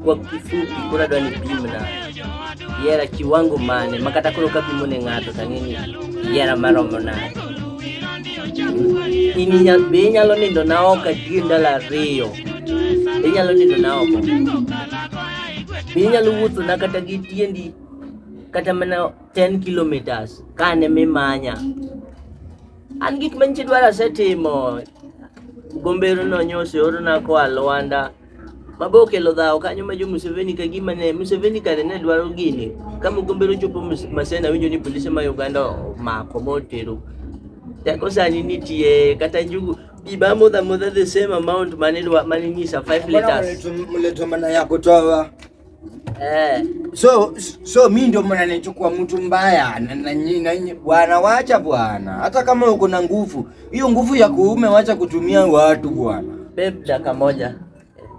Kwa kifupi koro adwa ni pimna ihera kiwango mane ma kata koro kapimo ne ng'ato tang'e ni ihera maromo nade. In be inyalo nindo na oko adier ndalo 2? Be inyalo nindo na oko? Be inyalo wuotho na kata gi tiendi kata mana 10 kilometers ka an ema imanya? An gik manyiche dwaro asetimo. Gombero no nyosi orona koa Luanda. Mabe okelo dhawo kanyo ma jo Museveni ka gima ne Museveni kare ne dwaro gini. Ka Mugombero chopo Maseno awinjo ni polise ma Uganda omako motero. Teko sani nitie kata njugu pi ba modha modha the same amount mane dwa mane nyisa 5 liters. Mleto mana ya kutoa. Eh. So mi ndio mnanichukua mtu mbaya na bwana, wacha bwana. Hata kama uko na nguvu, hiyo nguvu ya kuume wacha kutumia watu bwana. Babe, dakika moja.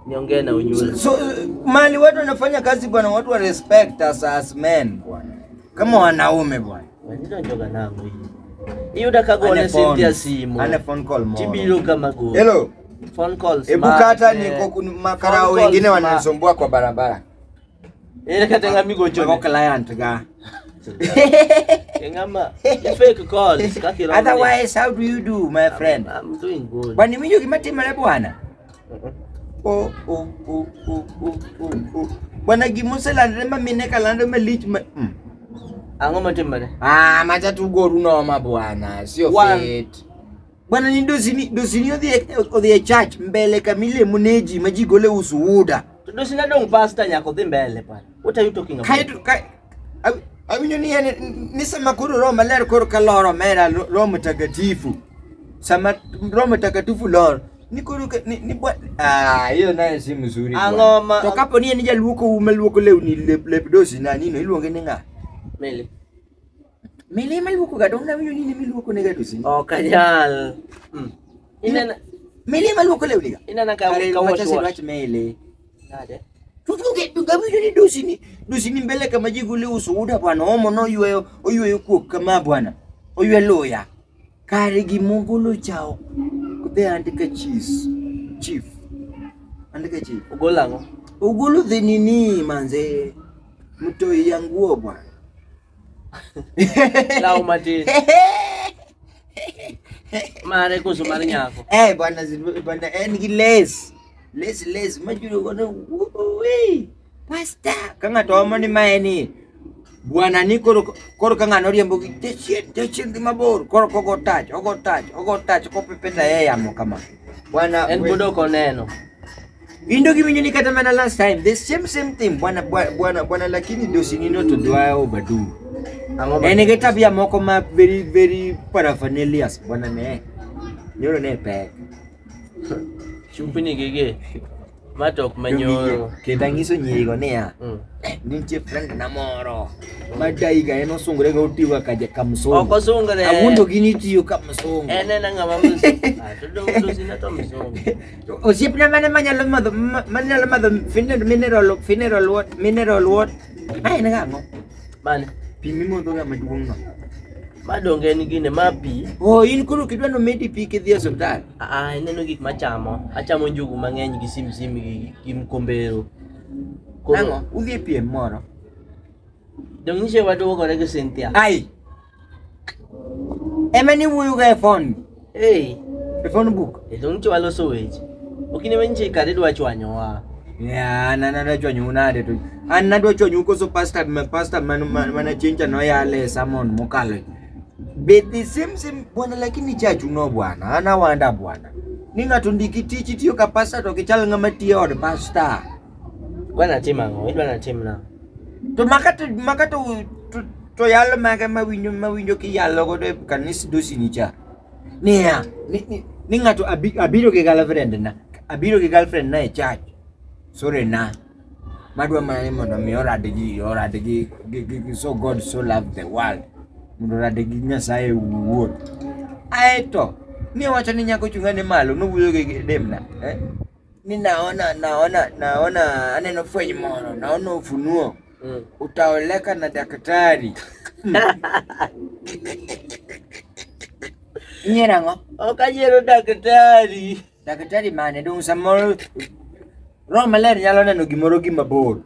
Niongee na Unyula. So mali watu wanafanya kazi bwana, watu wa respect us as men bwana. Kama wanaume bwana. Wanito njoga nango hii. Iyuda ka gone Cynthia simu. Ane phone call moro. Tibiro kama go. Hello. Phone calls. Ebu kata niko makarao wengine wananisumbua kwa barabara. Ere kata ngami gocho. Kwa client ga. Ngama fake calls kaki romo. Otherwise how do you do my friend? I'm doing good. Bwana mimi gimatimore bwana. Oh oh oh oh oh oh. Bwana gimoselandre ma mine kalando malich ma. Ang'o matimore? Ah, macha tugoru noma bwana, sio fit. Bwana ni dosini odhi e church mbele kamile muneji majigole usuuda. To dosini dong pastor nyako dhi mbele bwana. What are you talking about? Awinjo ni ni sama koro Roho Maler koro kaloro mera Roho Mtakatifu. Sama Roho Mtakatifu lor. Ni koro ni bwana. Ah, hiyo naye si mzuri. Ang'o ma to kapo ni en jaluoko umeluoko lewni lep dosi na nino iluonge ni ng'a? Mele. Mele maluoko ga dong nawinjo ni miluoko ne ga dosi. Ok anyal. Inena Mele maluoko lewni ga. Inena ka wash wash mele. Nade? Tutuge tugawijo ni dosi ni mbele kama jigule usuuda bwana omo no yweyo oyweyo kuok kama bwana. Oywe loya. Kare gimogolo chao. Kudhe andika cheese. Chief. Andika chief. Ogolo ang'o? Ogolo dhi nini manze. Mtoi ya nguo bwana. Law matin. Mare koso mar nyako. Eh bwana bwana en gi lace. Lace majuro gono we. Pasta ka ng'ato omo ni maeni. Bwana ni koro ka ng'ano riembo gi jachien dhi mabor koro kogo touch ogo touch kopepeta yeye yamo kama. Bwana en pod ok oneno. Indo giwinjo ni kata mana last time the same thing bwana bwana lakini dosini no to dwa overdo. En gi tabia moko ma very very paraphernalia bwana ne. Nyoro ne pek. Chupni gige. Matok manyoro. Kendo anyiso nyirigo niya. Nitie friend na moro. Madaiga en osungre ga otiwa kaja kamsongo. Ok osungre. Awuondo gini tiyo kamsongo. En en ng'ama msongo. Ah, to dosina to msongo. Osiepna mane manyalo madho mineral water. Ai en ang'o? Mane? Pi mimodho ga maduong' no. Madonge en gine ma pi. Oh, in koro kidwa no medi pi kidhi e osiptal. Ah, ineno gik machamo. Achamo njugu mang'eny gi simsim gi mkombero. Nang'o? Udhi e piem moro. Dong nyiche waduogore gi Cynthia. Ai. Ema ni wuoyo ga e phone. Hey. E phone book. E dong nyiche waloso weche. Ok ine manyiche kare dwa chwanyowa. Ya, na chwanyo nade to. An nadwa chwanyo koso pastor mana chincha no yale sermon mokalo. Be the same bwana lakini church uno bwana. Ana wanda bwana. Ni ng'ato ndiki tich tiyo ka pastor to kichal ng'ama tiyo od pastor. Bwana tim ang'o? Idwa natim nang'o? To makato to yalo mage mawinjo kiyalo godo e kanis dosini cha. Niya, ni ng'ato abiro gi girlfriend na. Abiro gi girlfriend na e church. Sorry na. Madwa mana ni mondo mi orad gi so God so loved the world. Mondo orad gi Nyasaye wuon. Aeto ni wacho ni nyako chung'ane malo nowuoyo gi demna. Eh? Ni naona aneno fweny moro, naona ufunuo. Utaoleka na daktari. Nyiero ang'o? Ok ayiero daktari. Daktari mane dong samoro Roho maler nyalo neno gimoro gi mabor.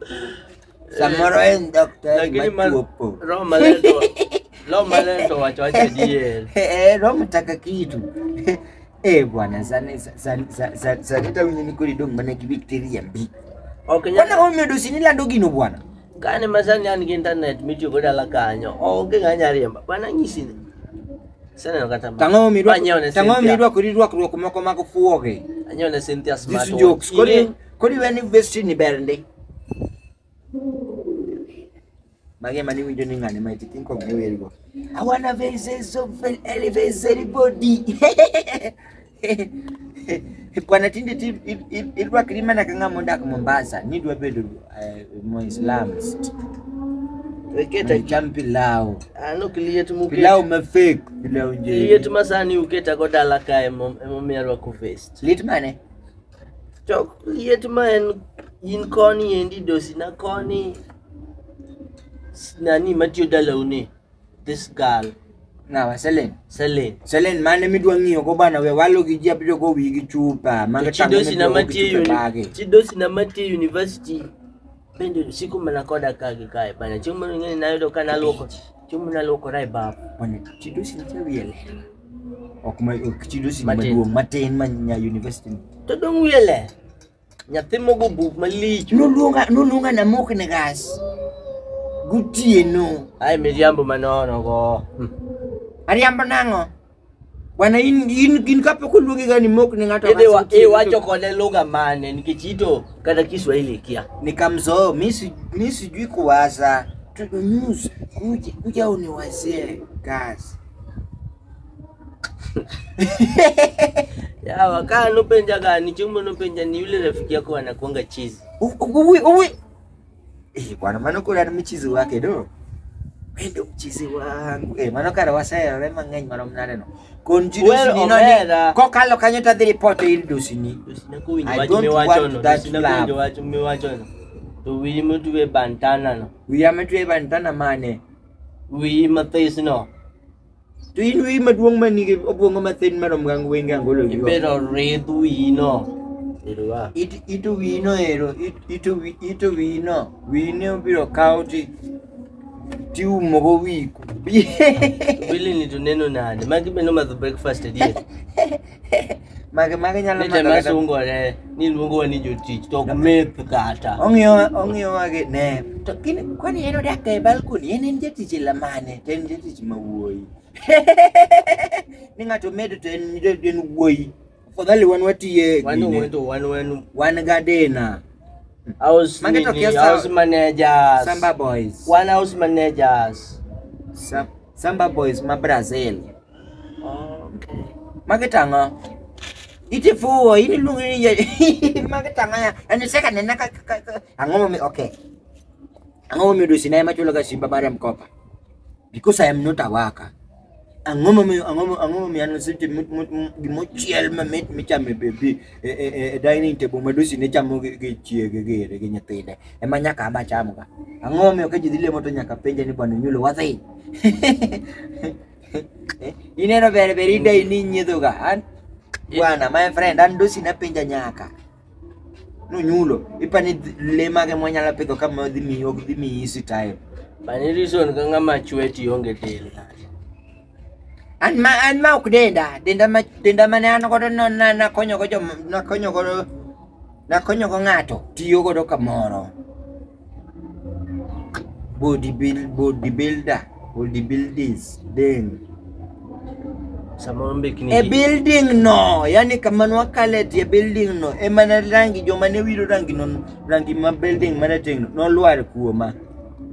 Samoro en daktari Lakini mar machuopo. Roho maler to Roho maler to wacho wacho adier. Eh, Roho mtaka kitu. Eh, bwana sani sani sani sani tawinjo ni koro idong' mana gi Victoria mbi. Ok nyal Kwana omiyo dosi ni lando gino bwana. Kane masani an gi internet mitiyo go dala kanyo, onge ng'a nyalo riemba. Bwana anyisi ni. Aseneno kata ma. Tang'o midwako Anyiewo ne tang'o Cynthia. midwako rwakruok moko mag fuogi. Anyiewo ne Cynthia These smartwatch. jokes. Kori Ing'e- kori weni vesti ni ber ndi. Magi ema niwinjo ni ng'ane ma King Kong ne wergo. I wanna visit so elevate everybody. Bwana tinde ti irwakri mana ka ng'ama odak Mombasa nidwa bedo Muislamist. Weketa Cham pilau. an ok liet muket. Pilau ma fake, pilau nje. Liet ma sani uketa go dala ka emomiyo arwako vest. Liet mane? To liet ma en in koni endi dosi na koni nani matiyo dalau ni this girl Ng'awa Selen. Celine. Selen mane midwa ng'iyo go bana we walo gi ji abiro go wiyi gi chupa. To Mago chidosi na tang'o midwa go gi matiyo chupa uni- bage. chidosi na matiyo university bende siko mana koda ka gi kae bana chieng' moro ing'eni nayudo ka naluoko chieng' moro naluokora e baf Bwana chidosi nitie wiye ler. Ok ma ok chidosi ni Matin. maduong' matin ma nya university. ni. to dong' wiye ler nyathi mogo buk malich Noluonga noluonga namok ne gas. Gotieno. ai miriambo manono go. Ariambo nang'o? Bwana in in in kapok oluongi ga ni mok ne ng'ato Idhi gas wa- gotieno. iwacho kode lugha mane nikech ito kata Kiswahili ikia Nikamzoo mi si- mi sijui kuwaza. Tu- News kuja kuja uniwazie gas. Yawa ka nopenja gani chieng' moro nopenja ni yule rafiki yako anakuanga chizi Uwi uwi. Eh, bwana mano koro an mchizi wake do. Wewe ndo mchizi wangu. Eh, mano kare waserore mang'eny marom nade no. Kon ji Well, dosini no omera. ni kokalo kanyo to adhi report ir dosini. Dosina kowinjo I wach don't miwachono want that dosina kowinjo love. wach miwachono to wiyi motwe bantana no Wiya matwe bantana mane. wiyi mathis no To in wiyi maduong' manigi obwongo mathin marom gi wenge angolo gi. ibedo ridh wiyi no Ero It ito wiyi no ero it ito wi ito wiyi no wiyi ne obiro kaw ti tiumo go wiyi. Bili ni to neno nade magi be nomadho breakfast adier Mage mage nyalo ni madho tema kata sungore ni luongowa ni jotich to ok meth kata ong'iyo ong'iyowa gi ne to gin kwani en odak e balkoni en en jatich e lamane to en jatich ma wuoyi ni ng'ato medo to en en wuoyi afadhali wan watiye wan gine. to wan wan wan gadena house Mage to nini, kia sa- house managers Samba boys wan house managers Samba boys ma Brazil okay. mage tang'o itifuwo in iluongi ni mage tang'o ya yani seka nena ka ang'o momiyo okay ang'o momiyo dosina ema chulo ga simba mar mkopa because I am not a worker ang'o momiyo ang'o ang'o momiyo an seche gimochiel mamit michamo e bebi e dining table ma dosine chamo gi chiege gire gi nyithinde ema nyaka aba chamga ang'o momiyo ka ji dhi lemo to nyaka penje ni bwana Onyulo wadhi ineno ber ber idai ni nyiedho ga an bwana my friend an dosina penja nyaka nonyulo ipani le mage mwanyalo pidho kama dhi miyi ok dhi miyi easy time Bani reason ka ng'ama chwe to ionge del an ma an ma ok denda denda ma denda mane an godo no na nakonyo go jom nakonyo godo nakonyo go ng'ato tiyo godo kamoro body build body builder body builders den samoro mbekni e building no yani kama nwakale tie building no ema ne rangi joma ne wiro rangi no rangi ma building marateng' no nolwar kuoma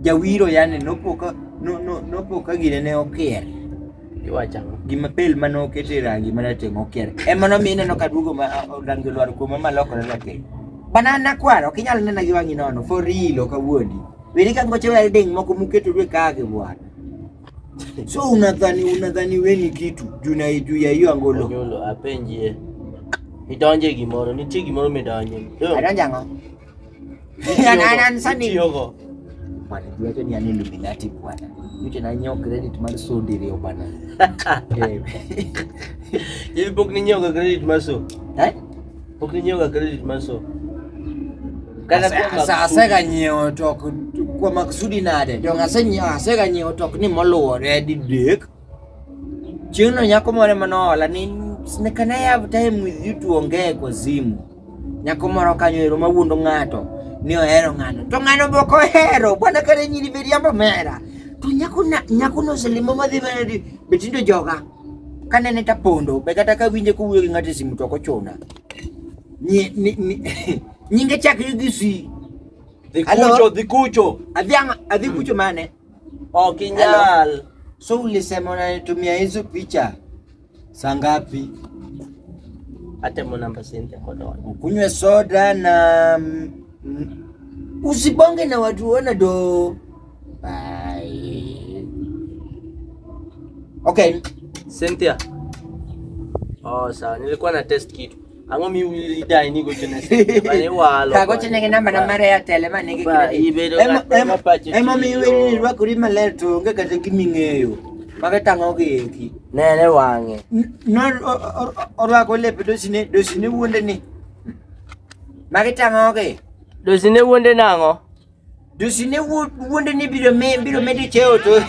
jawiro yani nopo ka no, no, nopo ka gine ne okier iwacho ang'o gima pel mane okete rangi marateng' okier ema nomiyo ineno ka duogo ma rangi olwar kuoma malokore rateng' bana an nakwar ok inyal nena gi wang'i nono for real ok awuondi weri ka ngoche welding moko muketoru e kage bwana so unadhani unadhani we ni kitu juu na juu ya hiyo angolo Onyulo apenjie idonje gimoro nitie gimoro midonje adonjo ang'o An- an- an sani itiyogo bwana jiwacho ni an Illuminati bwana nyocha nanyiewo credit mar so diriyo bwana Eh. in pok ninyiewoga credit mar so Eh? pok ninyiewoga credit mar so Kata kuom makusudi. Asega nyiewo to ok kuom makusudi nade? Dong asenyiewo asega nyiewo to ok ni moluwore didek. Chieng'no nyako moro ema noola ni can I have time with you tuongee kwa simu. Nyako moro kanyo ero mawuondo ng'ato ni ohero ng'ano. To ng'ano be ok ohero. Bwana kare nyiri be riambo mera. To nyako na nyako no oselimo madhi mana di be tinde joga. Kanene tapondo be kata kawinje kowuoyo gi ng'ato e simu to ok ochuna. Nyinge chakre gi C. Dhi Hello? kucho, dhi kucho. Adhiang' adhi kucho mane? Ok inyal. So ulisema unanitumia hizo picha saa ngapi? Atemo namba Cynthia kodonjo. Ukunywe soda na usibonge na watu wana do. Bye. Okay. Cynthia. Oh, sawa. Nilikuwa na test kitu. Ang'o miwili ni gocho ne Cynthia? Bane walo. Kagocho negi namba na mare ya tele ma nigi Ba, credit. ibedo ng'at ma pache Ema miyo tiyo. iweni rwakori maler to onge kata giming'eyo. Mago tang'o gi eki. Nene wang'e. No orwako lepe dosine dosine wuonde ni. Magi tang'o gi. Dosine wuonde nang'o? Dosine wuonde ni biro me biro medi cheo to.